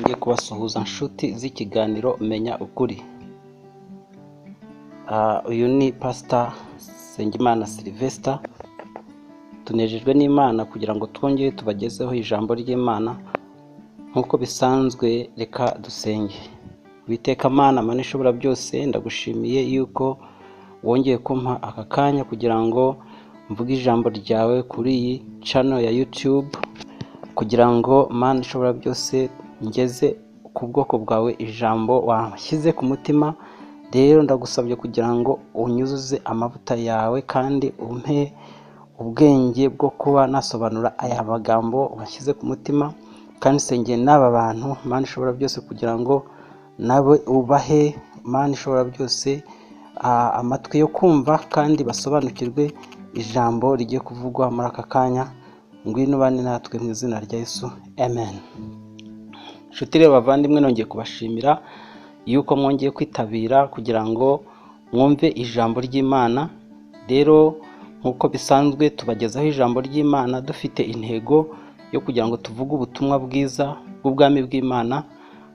Ngiye kubasuhuza nshuti z'ikiganiro Menya Ukuri. Uyu ni Pasita Nsengimana Sylvester. Tunejejwe n'Imana kugira ngo twongere tubagezeho ijambo ry'Imana nk'uko bisanzwe. Reka dusenge. Uwiteka Mana, Mana ishobora byose, ndagushimiye yuko wongeye kumpa aka kanya kugira ngo mvuge ijambo ryawe kuri iyi channel ya YouTube, kugira ngo, Mana ishobora byose, ngeze ku bwoko bwawe ijambo washyize ku mutima. Rero ndagusabye kugira ngo unyuzuze amavuta yawe kandi umpe ubwenge bwo kuba nasobanura aya magambo washyize ku mutima. Kandi nsengeye n'aba bantu, Mana ishobora byose, kugira ngo nawe ubahe, Mana ishobora byose, amatwi yo kumva kandi basobanukirwe ijambo rigiye kuvugwa muri aka kanya. Ngwino ubane natwe mu izina rya Yesu, amen. Inshuti rero bavandimwe, nongeye kubashimira yuko mwongeye kwitabira kugira ngo mwumve ijambo ry'Imana. Rero nk'uko bisanzwe, tubagezaho ijambo ry'Imana dufite intego yo kugira ngo tuvuge ubutumwa bwiza bw'ubwami bw'Imana,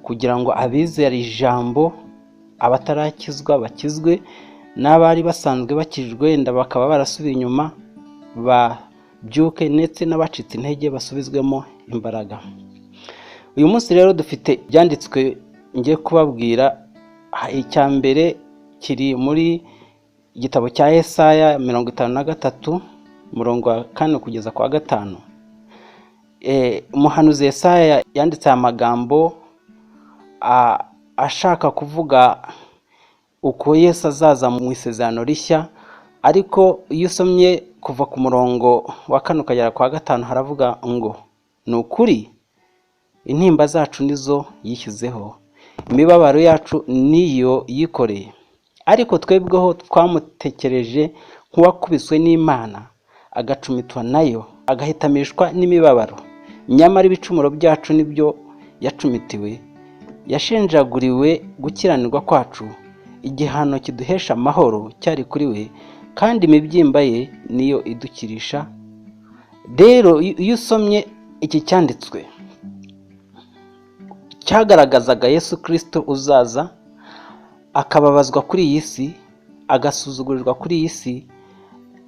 kugira ngo abizera ijambo, abatarakizwa bakizwe, n'abari basanzwe bakijwe wenda bakaba barasubiye inyuma babyuke, ndetse n'abacitse intege basubizwemo imbaraga. Uyu munsi rero dufite ibyanditswe ngiye kubabwira. Icya mbere kiri muri igitabo cya Yesaya 53, umurongo wa 4 kugeza ku wa 5. Umuhanuzi Yesaya yanditse aya magambo ashaka kuvuga uko Yesu azaza mu isezerano rishya. Ariko iyo usomye kuva ku murongo wa 4 ukagera ku wa 5, haravuga ngo: "Ni ukuri intimba zacu nizo yishyizeho, imibabaro yacu niyo yikoreye. Ariko twebweho twamutekereje nk'uwakubiswe n'Imana, agacumitwa nayo, agahitamishwa n'imibabaro. Nyamara ibicumuro byacu nibyo yacumitiwe, yashenjaguriwe gukiranirwa kwacu. Igihano kiduhesha amahoro cyari kuri we, kandi imibyimba ye niyo idukirisha." Rero iyo usomye iki cyanditswe, cyagaragazaga Yesu Kirisito uzaza akababazwa kuri iyi si, agasuzugurirwa kuri iyi si,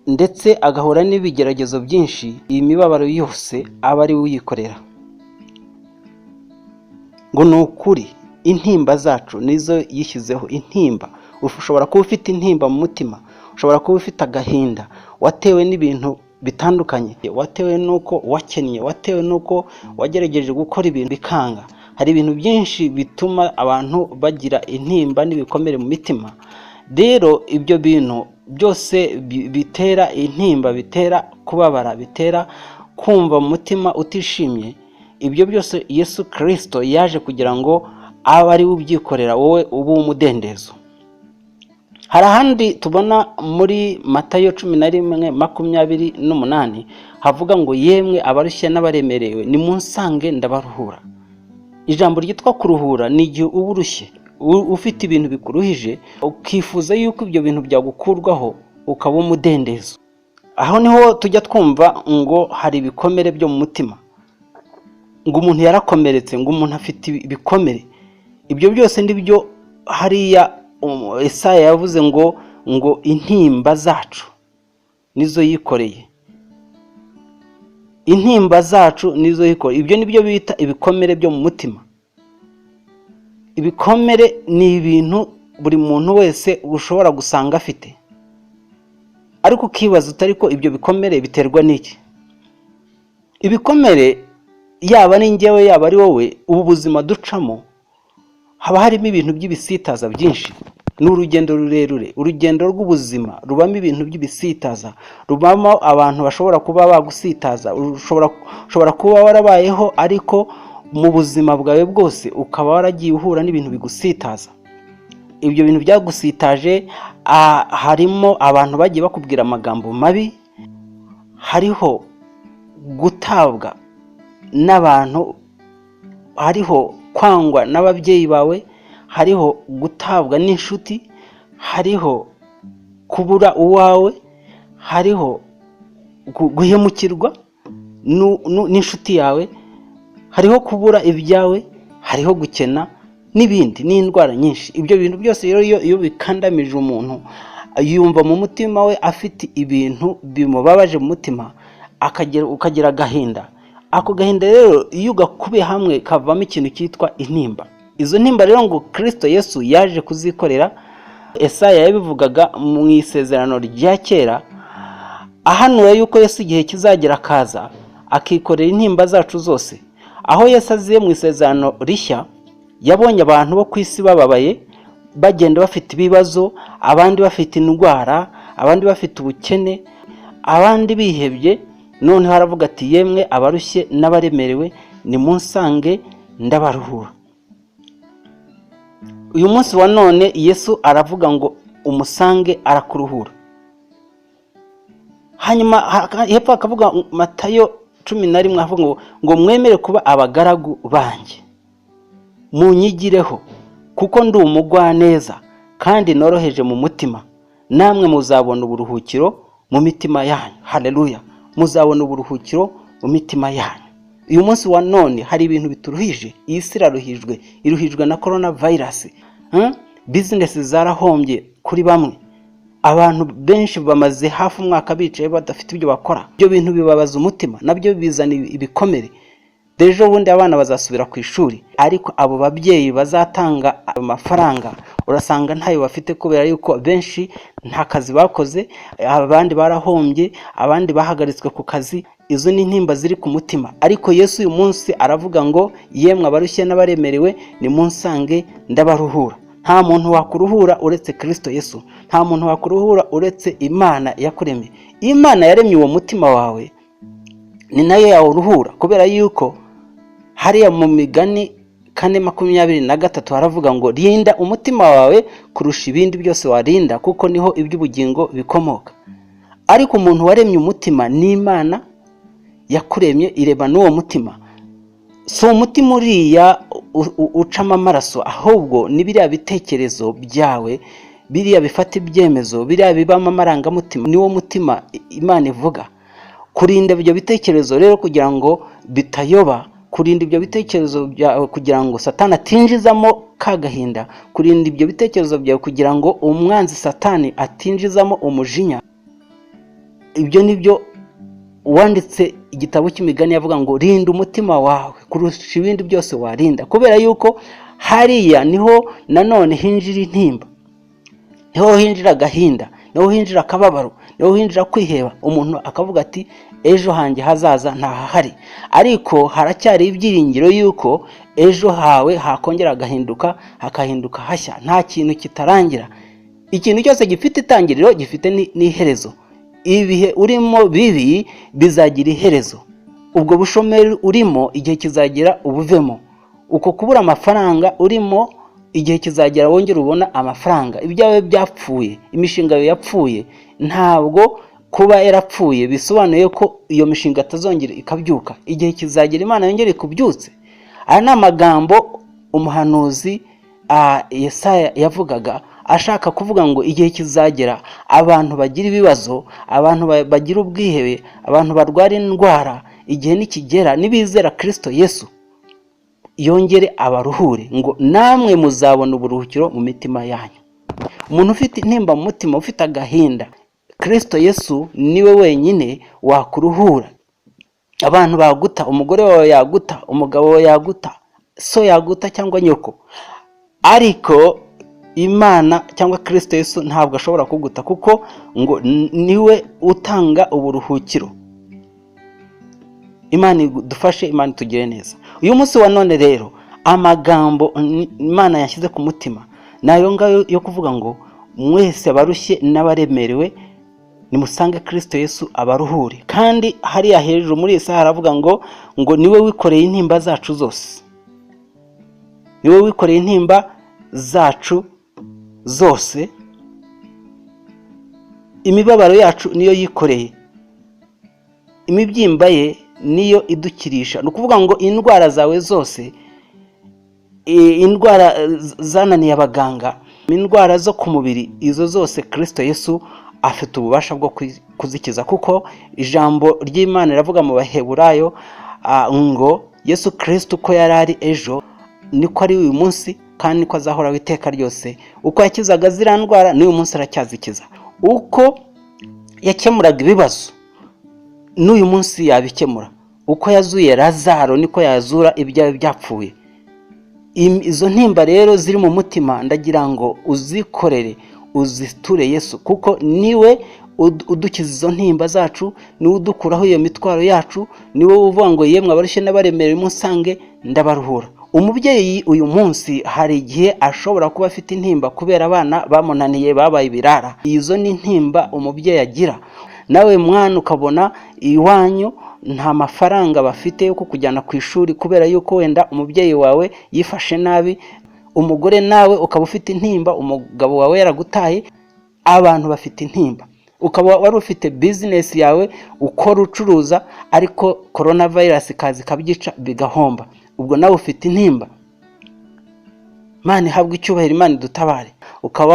ndetse agahura n'ibigeragezo byinshi. Iyi mibabaro yose aba ari we uyikorera. Ngo ni ukuri intimba zacu nizo yishyizeho. Intimba, ushobora kuba ufite intimba mu mutima, ushobora kuba ufite agahinda watewe n'ibintu bitandukanye, watewe n'uko wakennye, watewe n'uko wagerageje gukora ibintu bikanga. Hari ibintu byinshi bituma abantu bagira intimba n'ibikomere mu mitima. Rero ibyo bintu byose bitera intimba, bitera kubabara, bitera kumva mu mutima utishimye, ibyo byose Yesu Kirisito yaje kugira ngo abe ari we ubyikorera, wowe ube umudendezo. Hari ahandi tubona muri Matayo 11:28, havuga ngo: "Yemwe abarushye n'abaremerewe, nimunsange ndabaruhura." Ijambo ryitwa kuruhura ni igihe uba urushye, ufite ibintu bikuruhije, ukifuza yuko ibyo bintu byagukurwaho ukaba umudendezo. Aho niho tujya twumva ngo hari ibikomere byo mu mutima, ngo umuntu yarakomeretse, ngo umuntu afite ibikomere. Ibyo byose nibyo hariya Esaya yavuze ngo intimba zacu nizo yikoreye, intimba zacu nizo yikoreye. Ibyo nibyo bita ibikomere byo mu mutima. Ibikomere ni ibintu buri muntu wese ushobora gusanga afite, ariko ukibaza utari ko ibyo bikomere biterwa n'iki? Ibikomere, yaba ari njyewe, yaba ari wowe, ubu buzima ducamo haba harimo ibintu by'ibisitaza byinshi. Ni urugendo rurerure. Urugendo rw'ubuzima rubamo ibintu by'ibisitaza, rubamo abantu bashobora kuba bagusitaza. Ushobora kuba warabayeho, ariko mu buzima bwawe bwose ukaba waragiye uhura n'ibintu bigusitaza. Ibyo bintu byagusitaje harimo abantu bagiye bakubwira amagambo mabi, hariho gutabwa n'abantu, hariho kwangwa n'ababyeyi bawe, hariho gutabwa n'inshuti, hariho kubura uwawe, hariho guhemukirwa n'inshuti yawe, hariho kubura ibyawe, hariho Hariho gukena n'ibindi n'indwara nyinshi. Ibyo bintu byose rero iyo bikandamije umuntu, yumva mu mutima we afite ibintu bimubabaje mu mutima, ukagira agahinda. Ako gahinda rero iyo ugakubiye hamwe kavamo ikintu cyitwa intimba. Izo ntimba rero ngo Kirisito Yesu yaje kuzikorera. Esaya yabivugaga mu Isezerano rya Kera, ahanura yuko Yesu igihe kizagera akaza akikorera intimba zacu zose. Aho Yesu aziye mu Isezerano Rishya, yabonye abantu bo ku isi bababaye, bagenda bafite ibibazo, abandi bafite indwara, abandi bafite ubukene, abandi bihebye. Noneho aravuga ati: "Yemwe abarushye n'abaremerewe, nimunsange ndabaruhura." Uyu munsi wa none Yesu aravuga ngo umusange arakuruhura. Hanyuma hepfo hakavuga Matayo 11, avuga ngo "Mwemere kuba abagaragu banjye, munyigireho, kuko ndi umugwaneza kandi noroheje mu mutima, namwe muzabona uburuhukiro mu mitima yanyu." Haleluya! Muzabona uburuhukiro mu mitima yanyu. Uyu munsi wa none hari ibintu bituruhije. Iyi si iraruhijwe, iruhijwe na corona virus. Business zarahombye kuri bamwe, abantu benshi bamaze hafi umwaka bicaye badafite ibyo bakora. Ibyo bintu bibabaza umutima, nabyo bizana ibikomere. Ejo bundi abana bazasubira ku ishuri, ariko abo babyeyi bazatanga amafaranga urasanga ntayo bafite, kubera yuko benshi nta kazi bakoze, abandi barahombye, abandi bahagaritswe ku kazi. Izo ni intimba ziri ku mutima. Ariko Yesu uyu munsi aravuga ngo: "Yemwe abarushye n'abaremerewe, nimunsange ndabaruhura." Nta muntu wakuruhura uretse Kirisito Yesu. Nta muntu wakuruhura uretse Imana yakuremye. Imana yaremye uwo mutima wawe ni nayo yawuruhura, kubera yuko hariya mu Migani 4:23 haravuga ngo: "Rinda umutima wawe kurusha ibindi byose warinda, kuko niho iby'ubugingo bikomoka." Ariko umuntu waremye umutima ni Imana yakuremye, ireba n'uwo mutima. Si umutima uriya ucamo amaraso, ahubwo ni biriya bitekerezo byawe, biriya bifata ibyemezo, biriya bibamo amarangamutima, niwo mutima Imana ivuga. Kurinda ibyo bitekerezo rero kugira ngo bitayoba, kurinda ibyo bitekerezo byawe kugira ngo Satani atinjizamo ka gahinda, kurinda ibyo bitekerezo byawe kugira ngo umwanzi Satani atinjizamo umujinya, ibyo ni byo uwanditse igitabo cy'Imigani yavuga ngo: "Rinda umutima wawe kurusha ibindi byose warinda", kubera yuko hariya niho nanone hinjira intimba, niho hinjira agahinda, niho hinjira akababaro, niho hinjira kwiheba, umuntu akavuga ati: "Ejo hanjye hazaza ntahahari." Ariko haracyari ibyiringiro yuko ejo hawe hakongera hagahinduka, hakahinduka hashya. Nta kintu kitarangira. Ikintu cyose gifite itangiriro gifite n'iherezo. Ibihe urimo bibi bizagira iherezo. Ubwo bushomeri urimo, igihe kizagera ubuvemo. Uko kubura amafaranga urimo, igihe kizagera wongere ubona amafaranga. Ibyawe byapfuye, imishinga yawe yapfuye, ntabwo kuba yarapfuye bisobanuye ko iyo mishinga atazongera ikabyuka. Igihe kizagera Imana yongere ikubyutse. Aya ni amagambo umuhanuzi Yesaya yavugaga, ashaka kuvuga ngo igihe kizagera abantu bagira ibibazo, abantu bagira ubwihebe, abantu barwara indwara, igihe nikigera nibizera Kirisito Yesu yongere abaruhure, ngo namwe muzabona uburuhukiro mu mitima yanyu. Umuntu ufite intimba mu mutima, ufite agahinda, Kirisito Yesu niwe wenyine wakuruhura. Abantu baguta, umugore wawe yaguta, umugabo wawe yaguta, so yaguta cyangwa nyoko, ariko Imana cyangwa Kirisito Yesu ntabwo ashobora kuguta, kuko ngo niwe utanga uburuhukiro. Imana idufashe, Imana itugire neza. Uyu munsi wa none rero amagambo Imana yashyize ku mutima ni ayo ngayo yo kuvuga ngo: "Mwese abarushye n'abaremerewe, nimusange Kirisito Yesu abaruhure." Kandi hariya hejuru muri iyi saha haravuga ngo niwe wikoreye intimba zacu zose, niwe wikoreye intimba zacu zose, imibabaro yacu niyo yikoreye, imibyimba ye niyo idukirisha. Ni ukuvuga ngo indwara zawe zose, indwara zananiye abaganga, indwara zo ku mubiri, izo zose Kirisito Yesu afite ububasha bwo kuzikiza, kuko ijambo ry'Imana riravuga mu Baheburayo ngo Yesu Kirisito uko yari ari ejo niko ari uyu munsi kandi niko azahoraho iteka ryose. Uko yakizaga ziriya ndwara, n'uyu munsi aracyazikiza. Uko yakemuraga ibibazo, n'uyu munsi yabikemura. Uko yazuye Lazaro, niko yazura ibyawe byapfuye. Izo ntimba rero ziri mu mutima, ndagira ngo uzikorere, uziture Yesu, kuko niwe udukiza izo ntimba zacu, niwe udukuraho iyo mitwaro yacu, niwe uvuga ngo: "Yemwe abarushye n'abaremerewe, musange ndabaruhura." Umubyeyi uyu munsi hari igihe ashobora kuba afite intimba kubera abana bamunaniye, babaye ibirara. Izo ni intimba umubyeyi agira. Nawe mwana, ukabona iwanyu nta mafaranga bafite yo kukujyana ku ishuri kubera yuko wenda umubyeyi wawe yifashe nabi. Umugore nawe ukaba ufite intimba, umugabo wawe yaragutaye. Abantu bafite intimba. Ukaba wari ufite bizinesi yawe ukora, ucuruza, ariko korona virusi ikaza ikabyica, bigahomba. Ubwo nawe ufite intimba. Imana ihabwe icyubahiro, Imana idutabare. Ukaba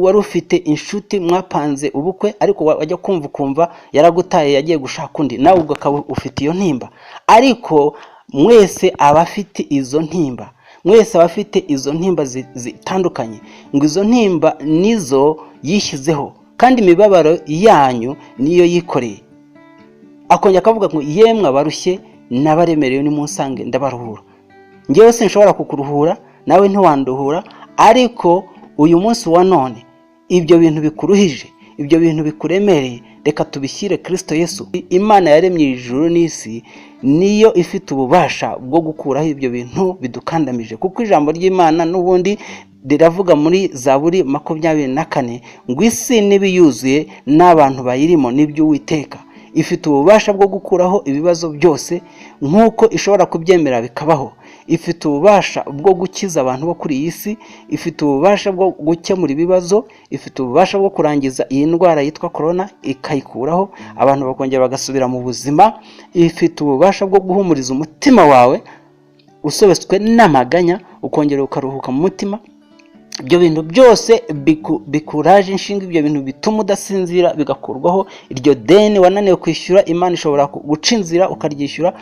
wari ufite inshuti mwapanze ubukwe, ariko wajya kumva ukumva yaragutaye, yagiye gushaka undi. Nawe ubwo ukaba ufite iyo ntimba. Ariko mwese abafite izo ntimba, mwese abafite izo ntimba zitandukanye, ngo izo ntimba nizo yishyizeho, kandi imibabaro yanyu niyo yikoreye. Akongera akavuga ngo: "Yemwe abarushye n'abaremerewe, nimunsange ndabaruhura." Ngewe sinshobora kukuruhura, nawe ntiwanduhura, ariko uyu munsi wa none ibyo bintu bikuruhije, ibyo bintu bikuremereye, reka tubishyire Kirisito Yesu. Imana yaremye ijuru n'isi niyo ifite ububasha bwo gukuraho ibyo bintu bidukandamije, kuko ijambo ry'Imana n'ubundi riravuga muri Zaburi 24 ngo: "Isi n'ibiyuzuye n'abantu bayirimo n'iby'Uwiteka." Ifite ububasha bwo gukuraho ibibazo byose nk'uko ishobora kubyemera bikabaho. Ifite ububasha bwo gukiza abantu bo kuri iyi si, ifite ububasha bwo gukemura ibibazo, ifite ububasha bwo kurangiza iyi ndwara yitwa korona, ikayikuraho, abantu bakongera bagasubira mu buzima. Ifite ububasha bwo guhumuriza umutima wawe usobetswe n'amaganya, ukongera ukaruhuka mu mutima. Ibyo bintu byose bikuraje inshinga, ibyo bintu bituma udasinzira bigakurwaho. Iryo deni wananiwe kwishyura, Imana ishobora guca inzira ukaryishyura.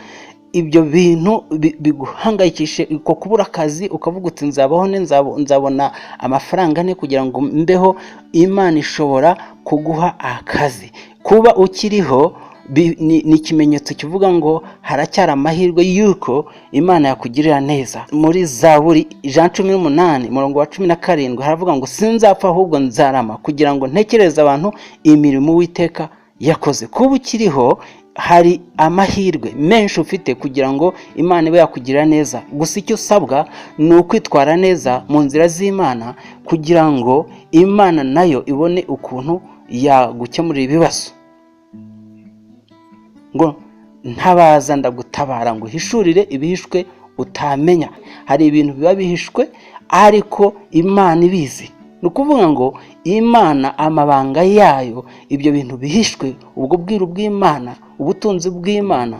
Ibyo bintu biguhangayikishe, uko kubura akazi, ukavuga uti: "Nzabaho ne? Nzabona amafaranga ne kugira ngo mbeho?" Imana ishobora kuguha akazi. Kuba ukiriho ni ikimenyetso kivuga ngo haracyari amahirwe y'uko Imana yakugirira neza. Muri Zaburi 118 umurongo wa 17 haravuga ngo: "Sinzapfa, ahubwo nzarama kugira ngo ntekereze abantu imirimo Uwiteka yakoze." Kuba ukiriho, hari amahirwe menshi ufite kugira ngo Imana ibe yakugirira neza. Gusa icyo usabwa ni ukwitwara neza mu nzira z'Imana kugira ngo Imana nayo ibone ukuntu yagukemurira ibibazo. Ngo: "Ntabaza ndagutabara, ngo uhishurire ibihishwe utamenya." Hari ibintu biba bihishwe ariko Imana ibizi. Ni ukuvuga ngo Imana amabanga yayo, ibyo bintu bihishwe, ubwo bwiru bw'Imana, ubutunzi bw'Imana,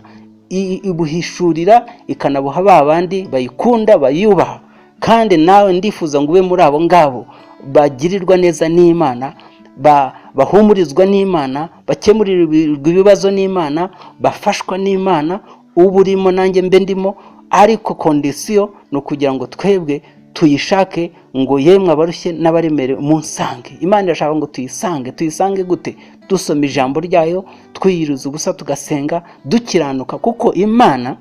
ibuhishurira ikanabuha ba bandi bayikunda, bayubaha. Kandi nawe ndifuza ngo ube muri abo ngabo bagirirwa neza n'Imana, bahumurizwa n'Imana, bakemurirwa ibibazo n'Imana, bafashwa n'Imana. Uba urimo, nanjye mbe ndimo. Ariko condition ni ukugira ngo twebwe tuyishake, ngo: "Yemwe abarushye n'abaremerewe, munsange." Imana irashaka ngo tuyisange. Tuyisange gute? Dusoma ijambo ryayo, twiyiriza ubusa, tugasenga, dukiranuka, kuko Imana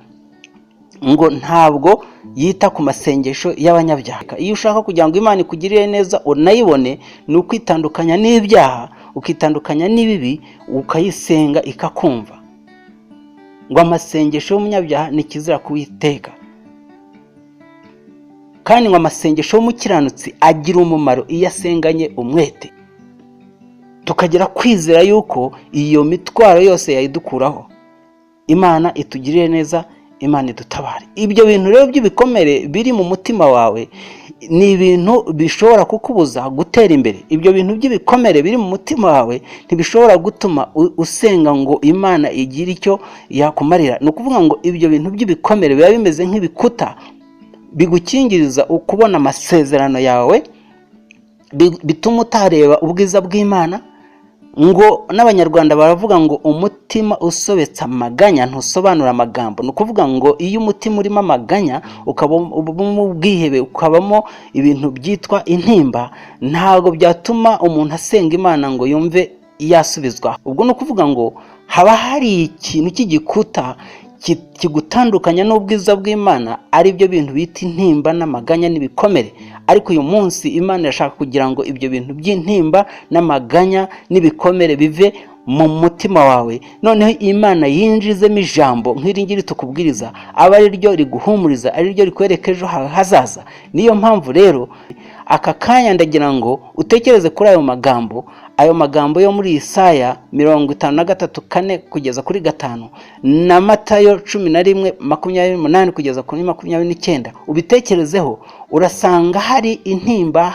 ngo ntabwo yita ku masengesho y'abanyabyaha. Iyo ushaka kugira ngo Imana ikugirire neza, unayibone, ni ukwitandukanya n'ibyaha, ukitandukanya n'ibibi, ukayisenga ikakumva. Ngo amasengesho y'umunyabyaha ni ikizira kuwiteka, kandi ngo amasengesho y'umukiranutsi agira umumaro iyo asenganye umwete. Tukagira kwizera yuko iyo mitwaro yose yayidukuraho. Imana itugirire neza, Imana idutabare. Ibyo bintu rero by'ibikomere biri mu mutima wawe ni ibintu bishobora kukubuza gutera imbere. Ibyo bintu by'ibikomere biri mu mutima wawe ntibishobora gutuma usenga ngo Imana igire icyo yakumarira. Ni ukuvuga ngo ibyo bintu by'ibikomere biba bimeze nk'ibikuta bigukingiriza ukubona amasezerano yawe, bituma utareba ubwiza bw'Imana. Ngo n'Abanyarwanda baravuga ngo umutima usobetse amaganya ntusobanura amagambo. Ni ukuvuga ngo iyo umutima urimo amaganya, ukabamo ubwihebe, ukabamo ibintu byitwa intimba, ntabwo byatuma umuntu asenga Imana ngo yumve yasubizwa. Ubwo ni ukuvuga ngo haba hari ikintu cy'igikuta kigutandukanya n'ubwiza bw'Imana, ari byo bintu bita intimba n'amaganya n'ibikomere. Ariko uyu munsi Imana irashaka kugira ngo ibyo bintu by'intimba n'amaganya n'ibikomere bive mu mutima wawe, noneho Imana yinjizemo ijambo nk'iri ngiri tukubwiriza, aba ari ryo riguhumuriza, ari ryo rikwereka ejo hawe hazaza. Niyo mpamvu rero aka kanya ndagira ngo utekereze kuri ayo magambo, ayo magambo yo muri Isaya 53:4 kugeza kuri 5 na Matayo 11:28 kugeza kuri 29. Ubitekerezeho, urasanga hari intimba,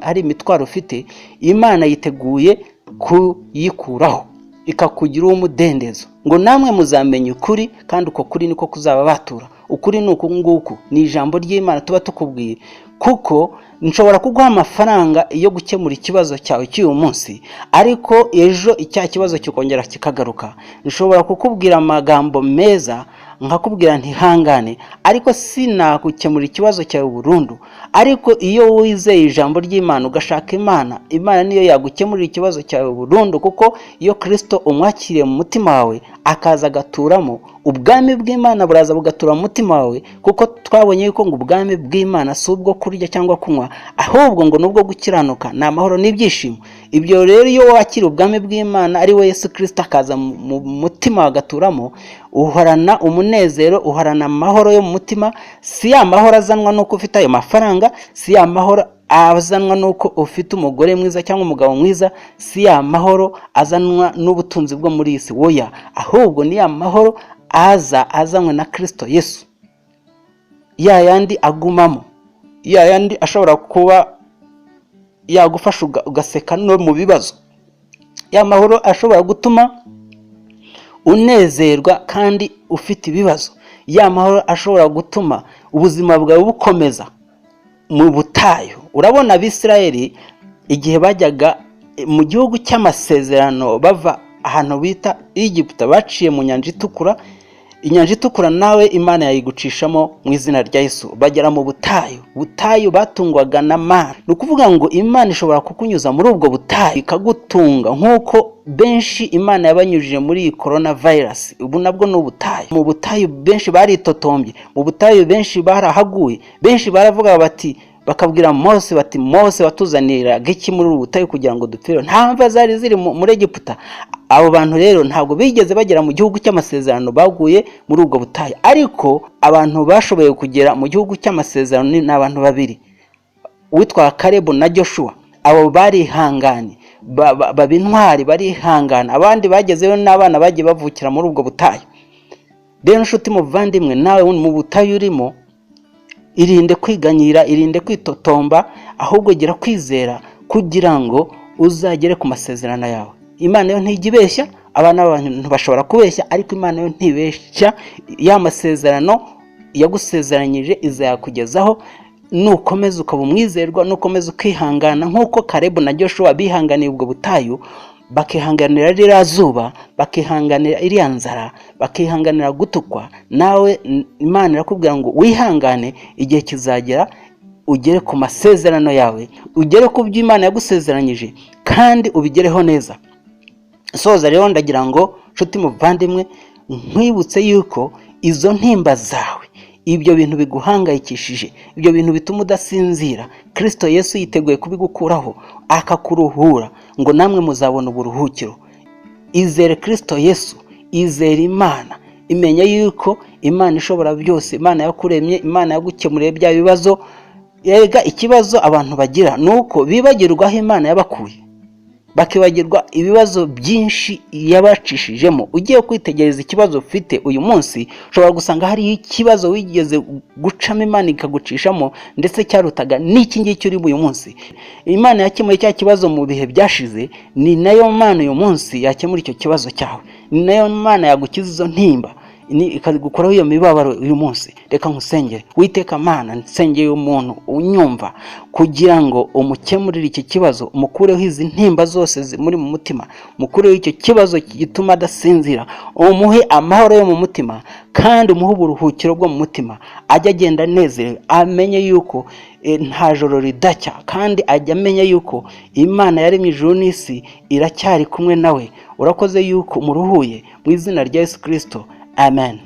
hari imitwaro ufite, Imana yiteguye kuyikuraho ikakugira uw'umudendezo. Ngo namwe muzamenya ukuri, kandi uko kuri niko kuzaba batura. Ukuri ni uku nguku, ni ijambo ry'Imana tuba tukubwiye, kuko nshobora kuguha amafaranga yo gukemura ikibazo cyawe cy'uyu munsi, ariko ejo icya kibazo kikongera kikagaruka. Nshobora kukubwira amagambo meza, nkakubwira ntihangane, ariko sinagukemura ikibazo cyawe burundu. Ariko iyo wizeye ijambo ry'Imana, ugashaka Imana, Imana niyo yagukemurira ikibazo cyawe burundu, kuko iyo Kirisito umwakiriye mu mutima wawe akaza agaturamo, ubwami bw'Imana buraza bugatura mu mutima wawe, kuko twabonye yuko ngo ubwami bw'Imana si ubwo kurya cyangwa kunywa, ahubwo ngo ni ubwo gukiranuka, ni amahoro n'ibyishimo. Ibyo rero iyo wakira ubwami bw'Imana, ari we Yesu Kirisito, akaza mu mutima agaturamo, uhorana umunezero, uhorana amahoro yo mu mutima. Si ya mahoro azanwa n'uko ufite ayo mafaranga, si ya mahoro azanwa n'uko ufite umugore mwiza cyangwa umugabo mwiza, si ya mahoro azanwa n'ubutunzi bwo muri iyi si, woya, ahubwo ni ya mahoro aza azanywe na Kirisito Yesu, ya yandi agumamo, ya yandi ashobora kuba yagufasha ugaseka no mu bibazo, ya mahoro ashobora gutuma unezerwa kandi ufite ibibazo, ya mahoro ashobora gutuma ubuzima bwawe bukomeza mu butayu. Urabona Abisirayeli igihe bajyaga mu gihugu cy'amasezerano bava ahantu bita Egiputa, baciye mu Nyanja Itukura. Inyanja Itukura nawe Imana yayigucishamo mu izina rya Yesu. Bagera mu butayu, butayu batungwaga na mana. Ni ukuvuga ngo Imana ishobora kukunyuza muri ubwo butayu ikagutunga, nk'uko benshi Imana yabanyujije muri iyi corona virus. Ubu nabwo ni ubutayu. Mu butayu benshi baritotombye, mu butayu benshi barahaguye, benshi baravuga bati, bakabwira Mose bati: "Mose, watuzaniraga iki muri ubu butayu kugira ngo dupfire?" Nta mva zari ziri muri Egiputa. Abo bantu rero ntabwo bigeze bagera mu gihugu cy'amasezerano, baguye muri ubwo butayu. Ariko abantu bashoboye kugera mu gihugu cy'amasezerano ni abantu babiri, uwitwa Karebu na Joshua. Abo barihanganye, baba intwari, barihangana. Abandi bagezeyo n'abana bagiye bavukira muri ubwo butayu. Rero inshuti muvandimwe, nawe mu butayu urimo, irinde kwiganyira, irinde kwitotomba, ahubwo gira kwizera kugira ngo uzagere ku masezerano yawe. Imana yo ntijya ibeshya. Abana b'abantu bashobora kubeshya, ariko Imana yo ntibeshya. Ya masezerano yagusezeranyije izayakugezaho nukomeza ukaba umwizerwa, nukomeza ukihangana nk'uko Karebu na Joshua bihanganiye ubwo butayu, bakihanganira ririya zuba, bakihanganira iriya nzara, bakihanganira gutukwa. Nawe Imana irakubwira ngo wihangane, igihe kizagera ugere ku masezerano yawe, ugere ku byo Imana yagusezeranyije kandi ubigereho neza. Soza rero, ndagira ngo nshuti muvandimwe nkwibutse yuko izo ntimba zawe, ibyo bintu biguhangayikishije, ibyo bintu bituma udasinzira, Kirisito Yesu yiteguye kubigukuraho akakuruhura. Ngo namwe muzabona uburuhukiro. Izere Kirisito Yesu, izere Imana, imenya yuko Imana ishobora byose, Imana yakuremye, Imana yagukemuriye bya bibazo. Erega ikibazo abantu bagira ni uko bibagirwa aho Imana yabakuye, bakibagirwa ibibazo byinshi yabacishijemo. Ugiye kwitegereza ikibazo ufite uyu munsi, ushobora gusanga hariho ikibazo wigeze gucamo Imana ikagucishamo, ndetse cyarutaga n'iki ngiki urimo uyu munsi. Imana yakemuye cya kibazo mu bihe byashize, ni nayo Mana uyu munsi yakemura icyo kibazo cyawe, ni nayo Mana yagukiza izo ntimba. ikagukuraho iyo mibabaro uyu munsi. Reka nkusengere. Witeka Mana, nsengeye umuntu unyumva kugira ngo umukemurire iki kibazo, umukureho izi ntimba zose zimuri mu mutima, umukureho icyo kibazo gituma adasinzira, umuhe amahoro yo mu mutima kandi umuhe uburuhukiro bwo mu mutima, ajye agenda anezerewe, amenye yuko nta joro ridacya, kandi ajya amenya yuko Imana yaremye ijuru n'isi iracyari kumwe nawe. Urakoze yuko umuruhuye, mu izina rya Yesu Kirisito, amen.